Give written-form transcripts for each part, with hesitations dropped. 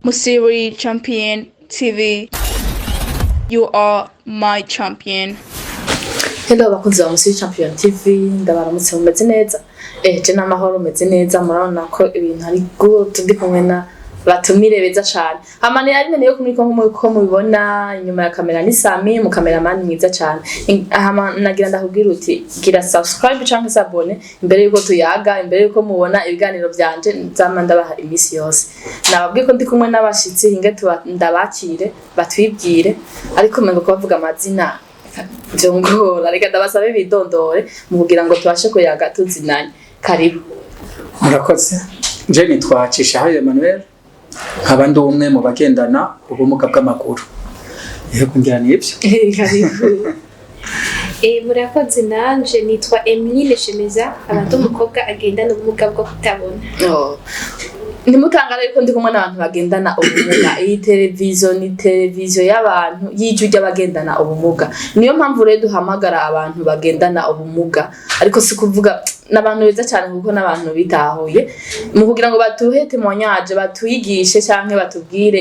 Musiri Champion TV. You are my champion. Hello bakunzi ba Musiri Champion TV, ndabaramutse. Mumeze neza? Je n'amahoro, meze neza. Murabona ko ibintu ari good, ndi kumwe na batumire beza cane. Hama ni ari niyo kumwe nko mubibona inyuma ya kamera ni Sami, mu cameraman mwiza cane. Hama nagira ndakubwira uti gira subscribe canke s'abonner imbere yuko tuyaga, imbere yuko mubona ibiganiro vyanje nzama ndabaha imisi yose. Nababwiye ko ndi kumwe n'abashitsi, hinge tuba ndabakire batwibwire, ariko mengo kubavuga amazina vyongora. Reka ndabasabe bidondore mu kugira ngo tubashe kuyaga tuzinanye. Karibu. Murakoze. Je nitwa Cishahayo Emmanuel, nkaba ndi umwe mu bagendana ubumuga bw'amaguru. Yego, ngira nibyo. Karibu. Murakoze. Nanje nitwa Emeline Shemeza, nkaba ndi umukobwa agendana ubumuga bwo kutabona. Oh. Ntimutangare yuko ndi kumwe n'abantu bagendana ubumuga. Iyi televiziyo ni televiziyo y'abantu y'ijwi ry'abagendana ubumuga. Niyo mpamvu rero duhamagara abantu bagendana ubumuga, ariko si kuvuga n'abantu beza cyane, kuko n'abantu bitahuye mu kugira ngo batuhe témoignage, batuyigishe canke batubwire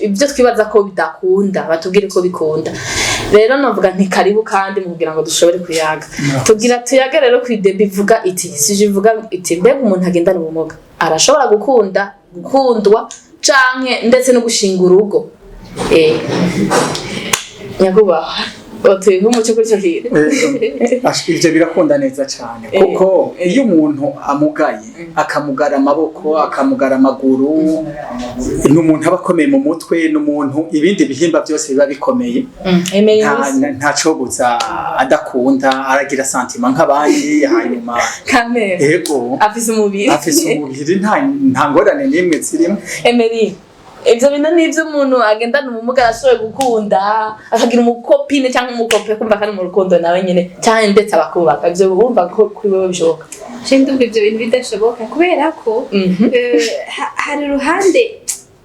ibyo twibaza ko bidakunda, batubwire ko bikunda. Rero novuga nti karibu kandi mu kugira ngo dushobore kuyaga. Tugira tuyage rero ku idée ivuga iti, sije ivuga iti: mbega umuntu agendana ubumuga arashobora gukunda, gukundwa canke ndetse no gushinga urugo? Nyakubahwa, utuye nk'umuco kuri ico kintu. Ivyo birakunda neza cyane, kuko iyo umuntu amugaye, akamugara amaboko, akamugara amaguru, ni umuntu aba akomeye mu mutwe, ni umuntu ibindi bihimba byose biba bikomeye. Ntacobuza adakunda, aragira sentiments nk'abandi. Hanyuma Kamere. Ego. Afise umubiri. Afise umubiri, nta ngorane n'imwe zirimo. Emery, ivyo bintu ni ivy'umuntu agendana ubumuga arashoboye gukunda, akagira umu copine cyangwa umu copain, kumva ko ari mu rukundo nawe nyene, cyangwa ndetse abakubaka. Ivyo wumva ko kuri wewe bishoboka? Je ndumva ivyo bintu bidashoboka kubera ko hari uruhande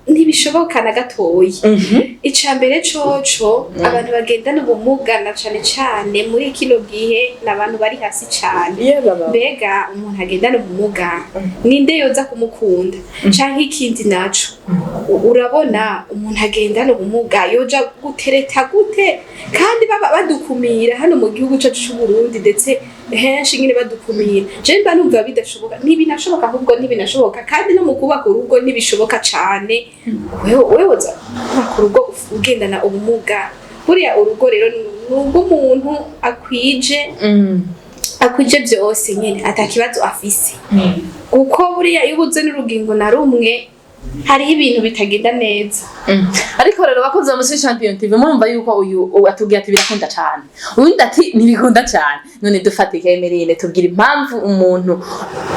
ntibishoboka na gatoyi. Ica mbere coco, abantu bagendana ubumuga, na cane cane muri kino gihe, ni abantu bari hasi cane. Mbega umuntu agendana ubumuga ninde yoza kumukunda? Canke ikindi naco, urabona umuntu agendana ubumuga yoja gutereta gute, kandi baba badukumira hano mu gihugu cacu c'Uburundi, ndetse henshi nyine badukumira? Je mba numva bidashoboka, ntibinashoboka ahubwo, ntibinashoboka. Kandi no mu kubaka urugo ntibishoboka cane. Wewe woza kubaka urugo ugendana ubumuga? Buriya urugo rero ni urw'umuntu akwije, akwije byose nyene, ata kibazo afise, kuko buriya iyo ubuze n'urugingo na rumwe, hariho ibintu bitagenda neza. Ariko rero bakunzi ba Musiri Champion TV, murumva yuko uyu atubwiye ati birakunda cane, uyundi ati ntibikunda cane. None dufatike, Emeline, tubwira impamvu umuntu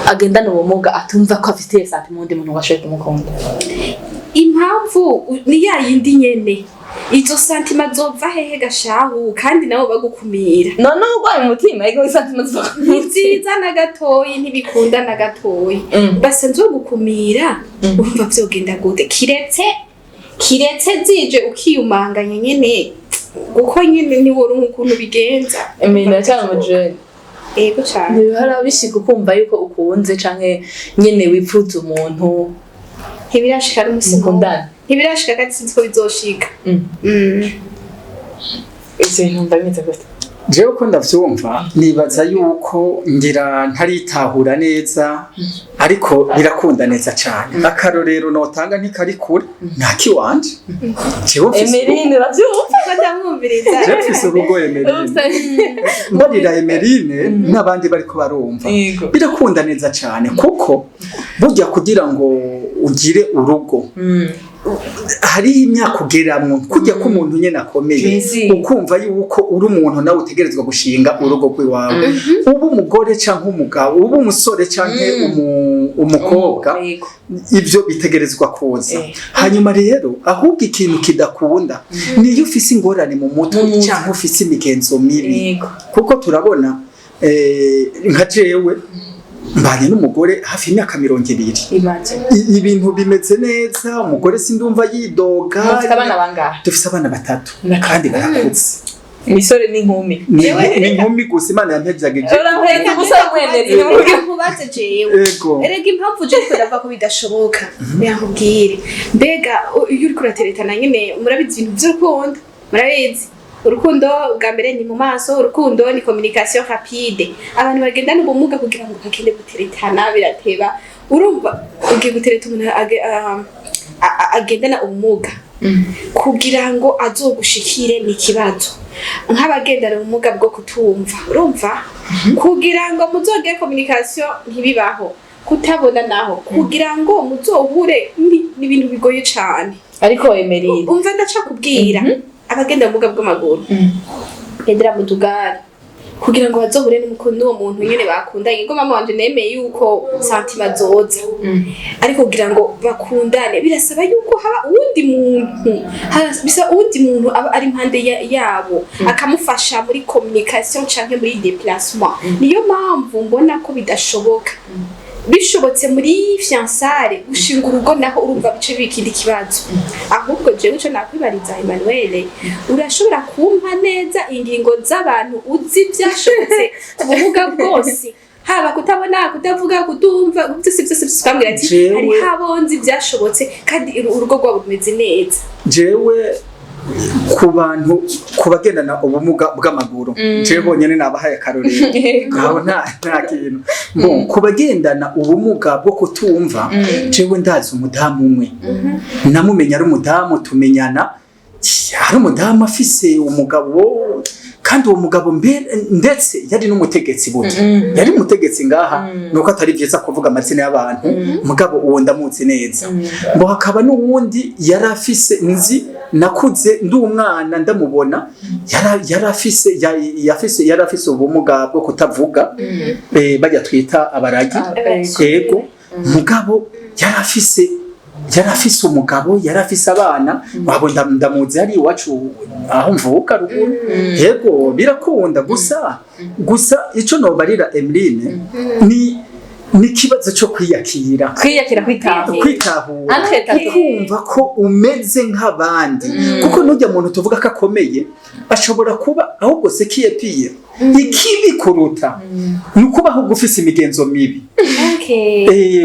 agendana ubumuga atumva ko afite sentiment undi muntu washoboye kumukunda. Impamvu ni ya yindi nyene. Izo sentiments zova hehe gashahu, kandi nabo bagukumira? None urwaye umutima, ariko sentiments ziva ku Ni mutima. vyiza na gatoyi, ntibikunda na gatoyi. Basanzwe bagukumira, urumva vyogenda gute? Kiretse zije ukiyumanganya nyene, kuko nyene ntiworonka ukuntu bigenza. Emeline aracyari umujene. Ego cane. Ntibihora bishika ukumva yuko ukunze canke nyene wipfuza umuntu? Ntibirashika n'umusi n'umwe. Mukundana? Ntibirashika kandi sinzi ko bizoshika. Ivyo bintu mba bimeze gute? Jewe uko ndavyumva, nibaza yuko ngira ntaritahura neza, ariko birakunda neza cane. Akarorero notanga ntikari kure, nta kiwanje. Jewe mfise urugo. Emeline, uravyumva? Ko ndamwumviriza. Jewe mfise urugo, Emeline. Mbarira Emeline n'abandi bariko barumva. Birakunda neza cane, kuko burya kugira ngo ugire urugo hariho imyaka ugeramwo, kujya ko umuntu nyene akomeye, ukumva yuko uri umuntu nawe utegerezwa gushinga urugo rw'iwawe, uba umugore canke umugabo, uba umusore canke umukobwa. Ibyo bitegerezwa kuza. Hanyuma rero ahubwo ikintu kidakunda niyo ufise ingorane mu mutwe Mu mutwe. canke ufise imigenzo mibi, kuko turabona nka jewe mbanye n'umugore hafi y'imyaka 20. Imagine. Ibintu bimeze neza, umugore sindumva yidoga. Mufite abana bangahe? Dufise abana batatu kandi barakuze. Imisore n'inkumi. Ni inkumi gusa Imana yampejagije. Urahetse umusore mwenezi. Reka nkubaze jewe. Ego. Erega impamvu je ndiko ndavuga ko bidashoboka, yankubwire, mbega iyo uriko urateretana nyene, murabizi ibintu vy'urukundo, murabizi urukundo bwa mbere ni mu maso, urukundo ni communication rapide. Abantu bagendana ubumuga, kugira ngo bagende guteretana birateba. Urumva ugiye gutereta umuntu agendana ubumuga, kugira ngo azogushikire ni ikibazo. Nk'abagendana ubumuga bwo kutumva, urumva kugira ngo muzogere communication ntibibaho, kutabona naho kugira ngo muzohure ni ibintu bigoye cane. Ariko Emeline, Umva, ndaca kubwira, abagenda ubumuga bw'amaguru gendera mu tugare kugira ngo bazohure n'uwo muntu nyene bakundanye, ngo mama wanje nemeye yuko sentiments zoza, ariko kugira ngo bakundane birasaba yuko haba uwundi muntu, bisaba uwundi muntu aba ari impande yabo akamufasha muri communication canke muri déplacement. Niyo mpamvu mbona ko bidashoboka. Bishobotse muri fiançailles, gushinga urugo naho urumva bice biba ikindi kibazo. Ahubwo jewe ico nakwibariza, Emmanuel, urashobora kumpa neza ingingo z'abantu uzi byashobotse ku bumuga bwose, haba kutabona, kutavuga, kutumva, byose byose byose, ukambwira ati hariho abo nzi byashobotse kandi urugo rwabo rumeze neza? Jewe ku bantu, ku bagendana ubumuga bw'amaguru, jewe bonyene nabahaye akarorero aho nta kintu. Bon, ku bagendana ubumuga bwo kutumva, jewe ndazi umudamu umwe, namumenya ari umudamu, tumenyana ari umudamu afise umugabo, kandi uwo mugabo mbere ndetse yari n'umutegetsi. Burya yari umutegetsi ngaha, nuko atari byiza kuvuga amazina y'abantu, mugabo uwo ndamuzi neza. Ngo hakaba n'uwundi yari afise, nzi, nakuze ndi umwana ndamubona, yari afise ubumuga bwo kutavuga, bajya twita abaragi. Yego, mugabo yari afise umugabo, yari afise abana wabo, ndamuzi hari iwacu aho mvuka ruguru. Yego, birakunda. Gusa ico nobarira Emeline ni ikibazo cyo kwiyakira. Kwiyakira, kwitahura. Kwitahura. Entre tatu. Kumva ko umeze nk'abandi, kuko nujya muntu tuvuga ko akomeye ashobora kuba ahubwo se kiyepiye ikibi kuruta ni ukuba ahubwo ufise imigenzo mibi.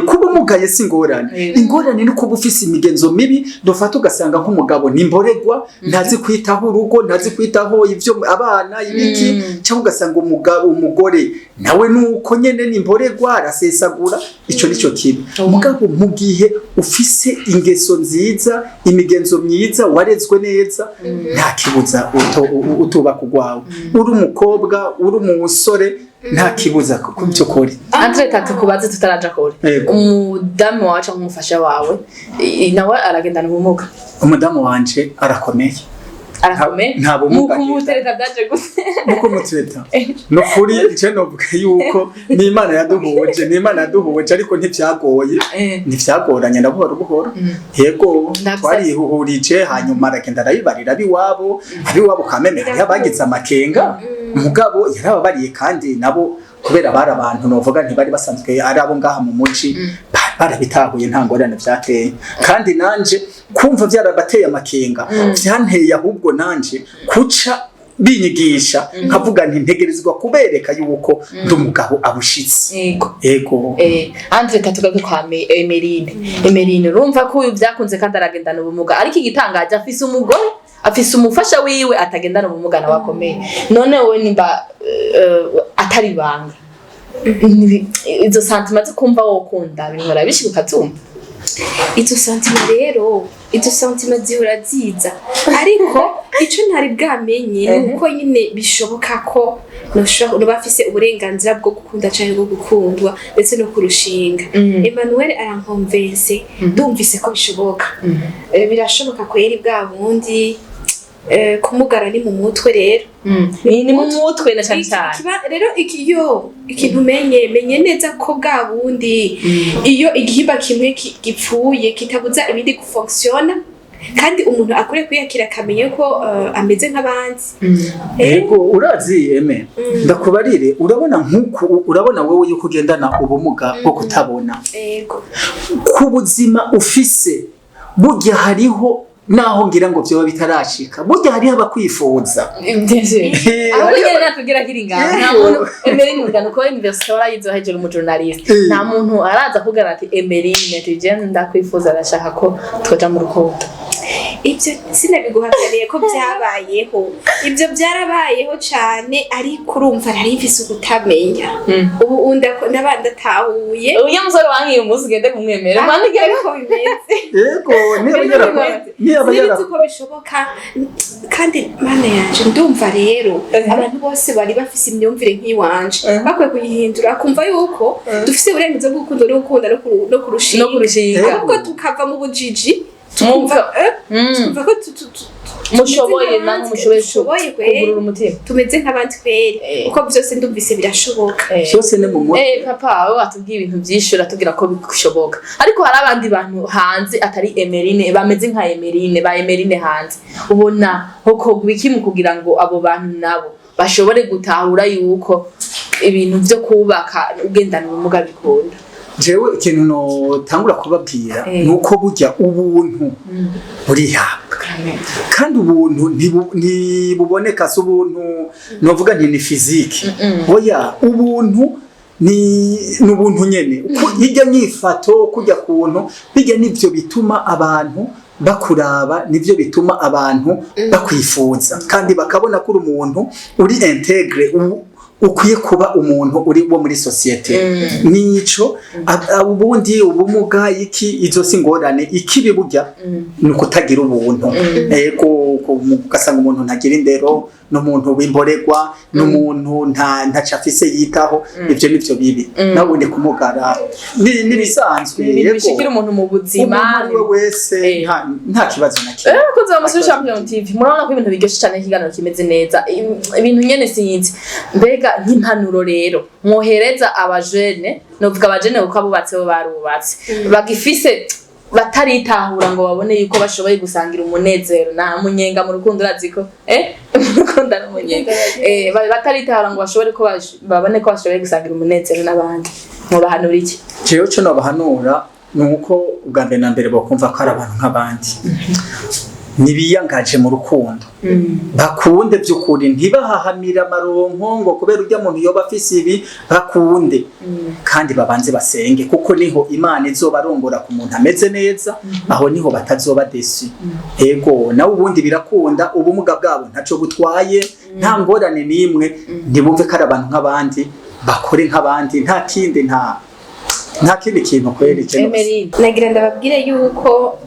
Kuba umugaye si ingorane. Ingorane ni kuba ufise imigenzo mibi. Dufata ugasanga nk'umugabo ni imboregwa, ntazi kwitaho urugo, ntazi kwitaho ivyo abana, ibiki, cyangwa ugasanga umugabo, umugore nawe nuko nyene ni imboregwa, arasesagura. Ico nico kibi. Mugabo mu gihe ufise ingeso nziza, imigenzo myiza, warezwe neza, nta kibuza utubaka urwawe, uri umukobwa, uri umusore, nta kibuza ku by'ukuri. Entre tatu, kubaze tutaraja kure. Yego. Umudamu wawe canke umufasha wawe nawe aragendana ubumuga? Umudamu wanje arakomeye. Arakomeye? Nta bumuga Mu kumutereta byaje gute? Muko mutereta, no kuri je novuga yuko ni Imana yaduhuje, ni Imana yaduhuje, ariko ntivyagoye, ntivyagoranye na buhoro buhoro. Yego. Twarihuhurije, hanyuma aragenda arabibarira abiwabo. Kameme hariho abagize amakenga, mugabo yarababariye, kandi nabo kubera bari abantu novuga ntibari basanzwe ari abo ngaha mu muci, barabitahuye, nta ngorane vyateye. Kandi nanje kumva vyarabateye amakenga vyanteye ahubwo nanje kuca binyigisha, nkavuga nti ntegerezwa kubereka yuko ndi umugabo abushitse. Yego. Andre, tatugaruke kwa Emeline. Emeline, urumva ko uyu byakunze kandi aragendana ubumuga, ariko igitangaje afise umugore, afise umufasha wiwe atagendana ubumuga nawe akomeye. None wowe nimba atari ibanga, izo sentiments zo kumva wokunda bihora bishika ukazumva? Izo sentiments rero, izo sentiments zihora ziza, ariko ico ntari bwamenye ni uko nyine bishoboka ko noba afise uburenganzira bwo gukunda canke bwo gukundwa, ndetse no kurushinga. Emmanuel arankonvense, ndumvise ko bishoboka. Birashoboka kweri bwa bundi, kumugara ni mu mutwe rero. Ni mu mutwe na cane cane. Rero iyo ikintu menye neza ko bwa bundi iyo igihimba kimwe gipfuye kitabuza ibindi gufonctiona, kandi umuntu akwiye kwiyakira akamenya ko ameze nk'abandi. Ego, urazi eme, ndakubarire, urabona nk'uku, urabona wowe yuko ugendana ubumuga bwo kutabona, ku buzima ufise burya hariho Naho ngira ngo vyoba bitarashika, burya hariho abakwifuza. Ahubwo nyene natubwira kiri ngaho, nta muntu, Emeline, ugana uko université warayize, wahejeje umu journaliste, nta muntu araza kugana ati: "Emeline, tuje ndakwifuza, ndashaka ko twoja mu rukundo"? Ibyo sinabiguhakaniye ko byabayeho, ibyo byarabayeho cyane, ariko urumva nari mfise ukutamenya. Ubu ndaba ndatahuye. Uyu musore wankiye umunsi ugende kumwemera mwandikire. Ariko bimeze Yego, niba yara Sinzi uko bishoboka kandi, Mana yanje, ndumva rero abantu bose bari bafise imyumvire nk'iwanje bakwiye kuyihindura, kumva yuko dufise uburenganzira bwo gukunda no gukunda no kurushinga, No kurushinga. Ahubwo tukava mu bujiji, tukumva tukumva ko Mushoboye tumeze namwe nk'abandi, mushoboye dushoboye kweri. Kugurura umutima. Tumeze nk'abandi kweri, kuko byose ndumvise birashoboka. Byose ni mu mutwe. Papa, wowe watubwiye ibintu byinshi, uratubwira ko bishoboka, ariko hari abandi bantu hanze atari Emeline bameze nka Emeline, ba Emeline hanze, ubona hokorwa iki mu kugira ngo abo bantu nabo bashobore gutahura yuko ibintu byo kubaka ugendana ubumuga bikunda? Jewe ikintu notangura kubabwira ni uko burya ubuntu burihabwa, kandi ubuntu ntibuboneka, si ubuntu novuga nti ni physique, oya, ubuntu ni ubuntu nyene. Hirya nyifato kujya kuntu bijya, nivyo bituma abantu bakuraba, nivyo bituma abantu bakwifuza kandi bakabona ko uri umuntu uri intègre, ukwiye kuba umuntu uri wo muri société. Nico ubundi ubumuga iki, izo si ngorane. Ikibi burya ni ukutagira ubuntu. Ego, ugasanga umuntu ntagira indero, n'umuntu w'imboregwa, n'umuntu ntaco afise yitaho. Ivyo nivyo bibi. Nawe ubundi kumugara nibisanzwe. Ni ibintu bishikira umuntu mu buzima. Umuntu ari we wese, nta kibazo na kimwe. Abakunzi ba Masuri Champion TV, murabona ko ibintu biryoshye cyane, ikiganiro kimeze neza. Ibintu nyene sinzi, mbega nk'impanuro rero mwohereza abajene, novuga abajene kuko abubatse bo barubatse, bagifise bataritahura ngo babone yuko bashoboye gusangira umunezero na munyenga mu rukundo, urazi ko mu rukundo ari umunyenga, bataritahura ngo bashobore ko babone ko bashoboye gusangira umunezero n'abandi, mubahanura iki? Jewe co nobahanura ni uko ubwa mbere na mbere bokumva ko ari abantu nk'abandi, nibiyangaje mu rukundo, bakunde by'ukuri, ntibahahamire amaronko ngo kubera urya muntu yoba afise ibi. Bakunde kandi babanze basenge, kuko niho Imana izobarongora ku muntu ameze neza, aho niho batazoba déçus. Ego, nawe ubundi birakunda, ubumuga bwabo ntaco butwaye, nta ngorane n'imwe. Ntibumve ko ari abantu nk'abandi, bakore nk'abandi, nta kindi, nta kindi kintu kweri je. Emeline. Nagira ndababwire yuko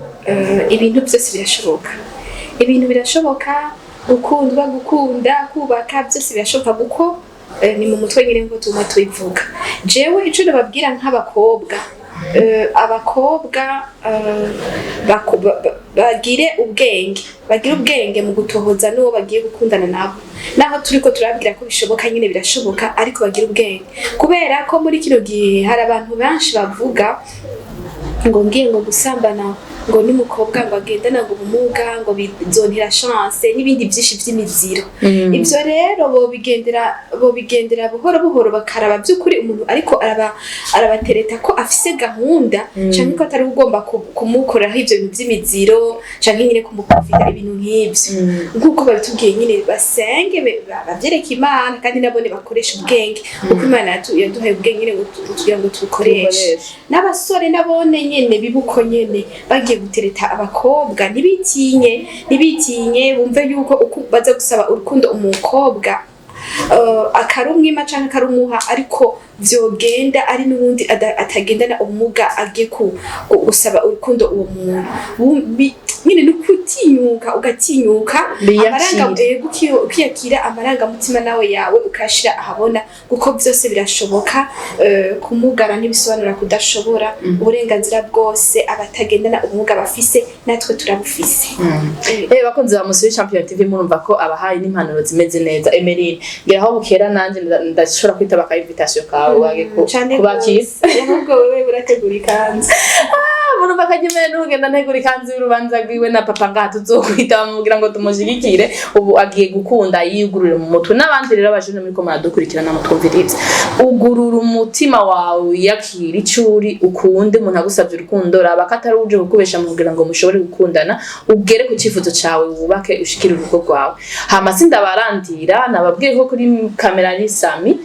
ibintu byose birashoboka, ibintu birashoboka: gukundwa, gukunda, kubaka, byose birashoboka, kuko ni mu mutwe nyine nk'uko tuguma tubivuga. Jewe ico nababwira nk'abakobwa, abakobwa bagire ubwenge, bagire ubwenge mu gutohoza n'uwo bagiye gukundana nabo. Naho turiko turabwira ko bishoboka nyine, birashoboka, ariko bagire ubwenge, kubera ko muri kino gihe hari abantu benshi bavuga ngo ngiye ngo gusambana ngo n'umukobwa ngo agendana ngo ubumuga ngo bizontera chance, n'ibindi byinshi by'imiziro. Ibyo rero bobigendera buhoro buhoro, bakaraba by'ukuri umuntu ariko arabatereta ko afise gahunda, canke ko atari ugomba kumukoreraho ivyo bintu vy'imiziro, canke nyine kumuprofita, ibintu nk'ivyo. Nk'uko babitubwiye nyine, basenge, bavyereke Imana, kandi nabone bakoresha ubwenge, kuko Imana yaduhaye ubwenge nyine ngo kugira ngo tubukoreshe. N'abasore nabone nyene bibuko nyene bagiye gutereta abakobwa, ntibitinye, ntibitinye, bumve yuko uko baza gusaba urukundo umukobwa, akarumwima canke akarumuha, ariko vyogenda ari n'ubundi atagendana ubumuga agiye gusaba urukundo uwo muntu. Nyine ni ukutinyuka, ugatinyuka. Biyakire. Ukiyakira, amarangamutima nawe yawe ukayashira ahabona, kuko byose birashoboka. Kumugara ntibisobanura kudashobora. Uburenganzira bwose abatagendana ubumuga bafise, natwe turabufise. Bakunzi ba Musuri Champion TV, murumva ko abahaye n'impanuro zimeze neza. Emeline, ngira aho bukera nanje ndashobora kwitaba ka invitation kawe wage Cane kubakira. gose. Ahubwo wewe urategura ikanzu. Murumva. Urumva ko agemeye n'ugenda ntegura ikanzu y'urubanza rwiwe na papa, ngaha tuzokwita bamubwira ngo tumushigikire. Ubu agiye gukunda, yiyugurure mu mutwe. N'abandi rero abajene muri ko muradukurikirana, mutwumvirize, ugurura umutima wawe, wiyakira icyo uri, ukunde umuntu agusabye urukundo, raba ko atari uje kukubesha mubwira ngo mushobore gukundana, ugere ku cyifuzo cyawe, wubake, ushikire urugo rwawe. Hama sindabarandira, nababwiye ko kuri kamera ari Sami.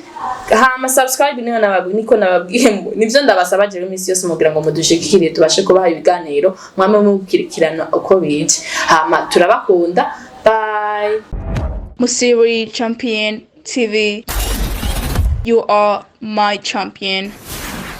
Hama subscribe niyo nababwiye, niko nababwiye, nivyo ndabasaba jewe iminsi yose mugira ngo mudushigikire, tubashe kubaha ibiganiro mwame mukurikirana uko bije. Hama turabakunda, bye. Musiri Champion TV. You are my champion.